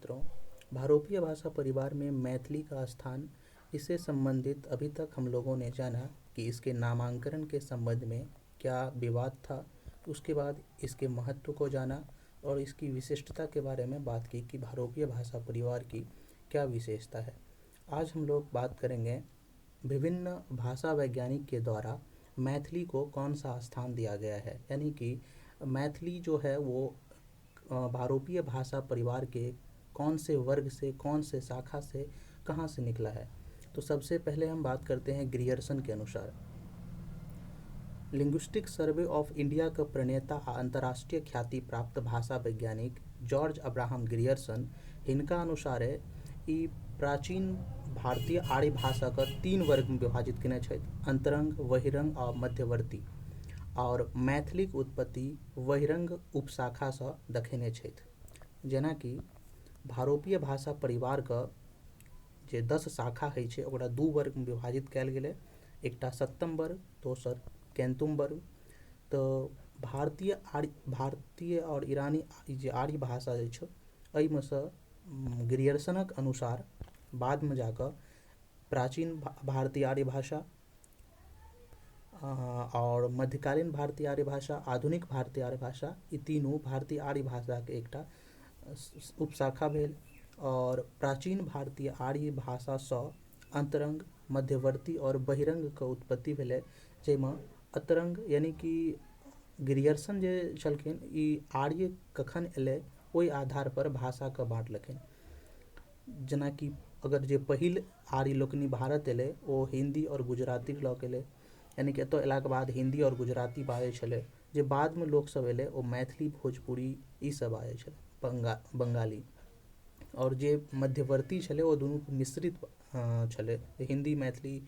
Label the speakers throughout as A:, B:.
A: मित्रों, भारोपीय भाषा परिवार में मैथिली का स्थान, इससे संबंधित अभी तक हम लोगों ने जाना कि इसके नामांकन के संबंध में क्या विवाद था। उसके बाद इसके महत्व को जाना और इसकी विशिष्टता के बारे में बात की कि भारोपीय भाषा परिवार की क्या विशेषता है। आज हम लोग बात करेंगे विभिन्न भाषा वैज्ञानिक के द्वारा मैथिली को कौन सा स्थान दिया गया है, यानी कि मैथिली जो है वो भारोपीय भाषा परिवार के कौन से वर्ग से, कौन से शाखा से, कहाँ से निकला है। तो सबसे पहले हम बात करते हैं ग्रियर्सन के अनुसार। लिंग्विस्टिक सर्वे ऑफ इंडिया के प्रणेता आ अंतर्राष्ट्रीय ख्याति प्राप्त भाषा वैज्ञानिक जॉर्ज अब्राहम ग्रियर्सन हिनका अनुसार ई प्राचीन भारतीय आर्य भाषा के तीन वर्ग में विभाजित केने छथि, अंतरंग, बहिरंग आ मध्यवर्ती। और मैथिलीक उत्पत्ति बहिरंग उपशाखा से देखेने छथि। जेनाकि भारोपीय भाषा परिवार के जे 10 शाखा होइ छै ओकरा दू वर्ग में विभाजित कयल गेलै, एकटा सप्तम वर्ग, दोसर कैंतुम वर्ग। तऽ भारतीय और ईरानी जे आर्य भाषा जे छै एहिमे सँ ग्रियर्सनक अनुसार बादमे जाकऽ प्राचीन भारतीय आर्य भाषा और मध्यकालीन भारतीय आर्य भाषा, आधुनिक भारतीय आर्य भाषा, ई तीनू भारतीय आर्य भाषाके एकटा उपशाखा भेल। और प्राचीन भारतीय आर्य भाषासँ अंतरंग, मध्यवर्ती और बहिरंग के उत्पत्ति भेलै, जाहिमे अतरंग यानी कि ग्रियर्सन जे छलखिन ई आर्य कखन एलै ओहि आधार पर भाषाके बाँटलखिन। जेनाकि अगर जे पहिल आर्य लोकनि भारत एलै ओ हिन्दी और गुजराती लऽ के एलै, यानी कि एतऽ एलाके बाद हिन्दी और गुजराती बाजै छलै। जे बादमे लोकसब एलै ओ मैथिली, भोजपुरी ई सब बाजै छलै, बंगाली। और जे मध्यवर्ती छलै ओ दुनू मिश्रित छलै, हिन्दी मैथिली।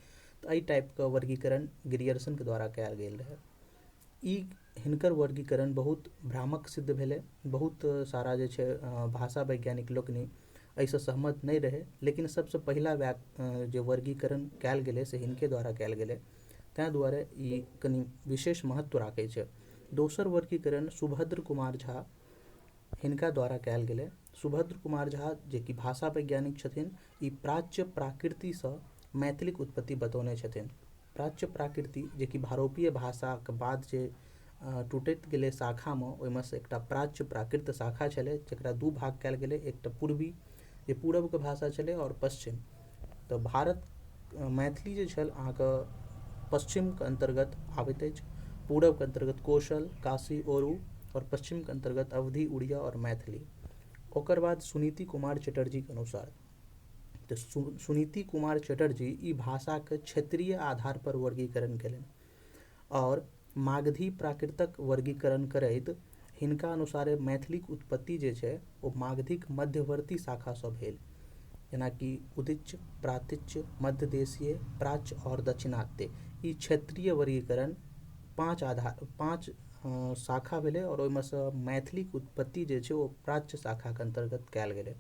A: तऽ एहि टाइपके वर्गीकरण ग्रियर्सनके द्वारा कयल गेल रहै। ई हिनकर वर्गीकरण बहुत भ्रामक सिद्ध भेलै। बहुत सारा जे छै भाषा वैज्ञानिक लोकनि एहिसँ सहमत नहि रहै, लेकिन सबसँ पहिला जे वर्गीकरण कयल गेलै से हिनके द्वारा कयल गेलै, ताहि दुआरे ई कनि विशेष महत्व राखै छै। दोसर वर्गीकरण सुभद्र कुमार झा हिनका द्वारा कयल गेलै। सुभद्र कुमार झा जेकि भाषा वैज्ञानिक छथिन, ई प्राच्य प्राकृतिसँ मैथिलीक उत्पत्ति बतौने छथिन। प्राच्य प्राकृति जेकि भारोपीय भाषाके बाद जे टूटैत गेलै शाखामे, ओहिमे से एकटा प्राच्य प्राकृत शाखा छलै, जकरा दू भाग कयल गेलै, एकटा पूर्वी जे पूरबके भाषा छलै और पश्चिम। तऽ भारत मैथिली जे छल अहाँके पश्चिमके अन्तर्गत आबैत अछि, पूरबके अन्तर्गत कौशल, काशी, ओरू और पश्चिमके अन्तर्गत अवधी, उड़िया और मैथिली। ओकर बाद सुनीति कुमार चटर्जीके अनुसार, तऽ सुनीति कुमार चटर्जी ई भाषाके क्षेत्रीय आधार पर वर्गीकरण केलनि और मागधी प्राकृतक वर्गीकरण करैत हिनका अनुसारे मैथिलीक उत्पत्ति जे छै ओ मागधीक मध्यवर्ती शाखासँ भेल, जेनाकि उदिच्य, प्रातिच्य, मध्यदेशीय, प्राच्य और दक्षिणात्य। ई क्षेत्रीय वर्गीकरण पाँच शाखा भेलै और ओहिमे सँ मैथिलीक उत्पत्ति जे छै ओ प्राच्य शाखाके अन्तर्गत कयल गेलै।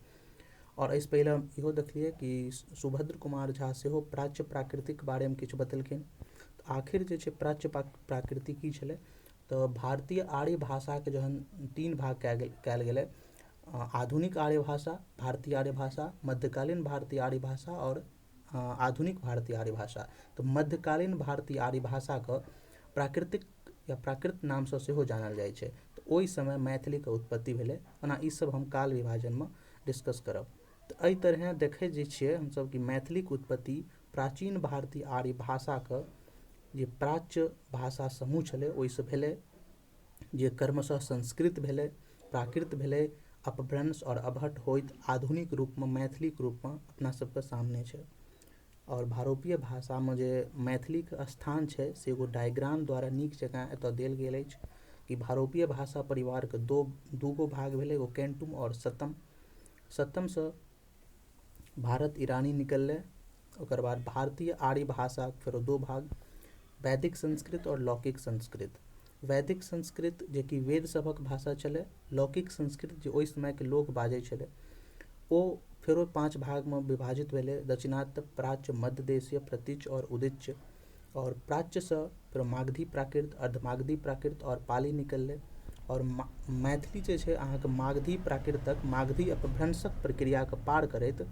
A: और एहिसँ पहिले हम इहो देखलियै कि सुभद्र कुमार झा सेहो प्राच्य प्राकृतिक बारेमे किछु बतेलखिन। तऽ आखिर जे छै प्राच्य प्राकृति की छलै, तऽ भारतीय आर्य भाषाके जहन तीन भाग कयल गेलै, आधुनिक आर्य भाषा, भारतीय आर्य भाषा, मध्यकालीन भारतीय आर्य भाषा और आधुनिक भारतीय आर्य भाषा। तऽ मध्यकालीन भारतीय आर्य भाषाके प्राकृतिक या प्राकृत नामसँ सेहो जानल जाइ छै। तऽ ओहि समय मैथिलीके उत्पत्ति भेलै। ओना ईसब हम काल विभाजनमे डिस्कस करब। तऽ एहि तरहे देखै जे छियै हमसब कि मैथिलीक उत्पत्ति प्राचीन भारतीय आर्य भाषाके जे प्राच्य भाषा समूह छलै ओहिसँ भेलै, जे क्रमशः संस्कृत भेलै, प्राकृत भेलै, अपभ्रंश और अवहट्ठ होइत आधुनिक रूपमे मैथिलीक रूपमे अपना सबके सामने छै। और भारोपीय भाषामे जे मैथिलीके स्थान छै से एगो डायग्राम द्वारा नीक जकाँ एतऽ देल गेल अछि कि भारोपीय भाषा परिवारके दूगो भाग भेलै, एगो कैंटुम और सतम। सतमसँ भारत ईरानी निकललै। ओकर बाद भारतीय आर्य भाषा फेरो दो भाग, वैदिक संस्कृत और लौकिक संस्कृत। वैदिक संस्कृत जेकि वेद सभक भाषा छलै, लौकिक संस्कृत जे ओहि समयके लोक बाजै छलै ओ फेरो 5 भागमे विभाजित भेलै, दक्षिणात्य, प्राच्य, मध्यदेशीय, प्रतीच्य और उदिच्य। और प्राच्यसँ फेरो मागधी प्राकृत, अर्धमागधी प्राकृत और पाली निकललै। आओर मैथिली जे छै अहाँके मागधी प्राकृतक मागधी अपभ्रंशक प्रक्रियाके पार करैत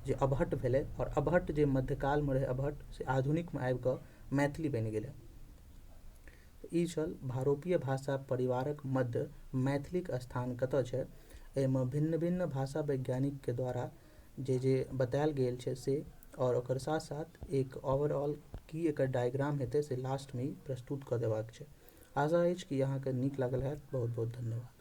A: जे अवहट्ट भेलै, आओर अवहट्ट जे मध्यकालमे रहै अवहट्ट, से आधुनिकमे आबि कऽ मैथिली बनि गेलै। ई छल भारोपीय भाषा परिवारक मध्य मैथिलीक स्थान कतय छै। एहिमे भिन्न भिन्न भाषा वैज्ञानिकके द्वारा जे जे बतायल गेल छै से, आओर ओकर साथ साथ एक ओवरऑल की एकर डायग्राम हेतै से लास्टमे ई प्रस्तुत कऽ देबाक छै। आशा अछि कि अहाँके नीक लागल हैत। बहुत बहुत धन्यवाद।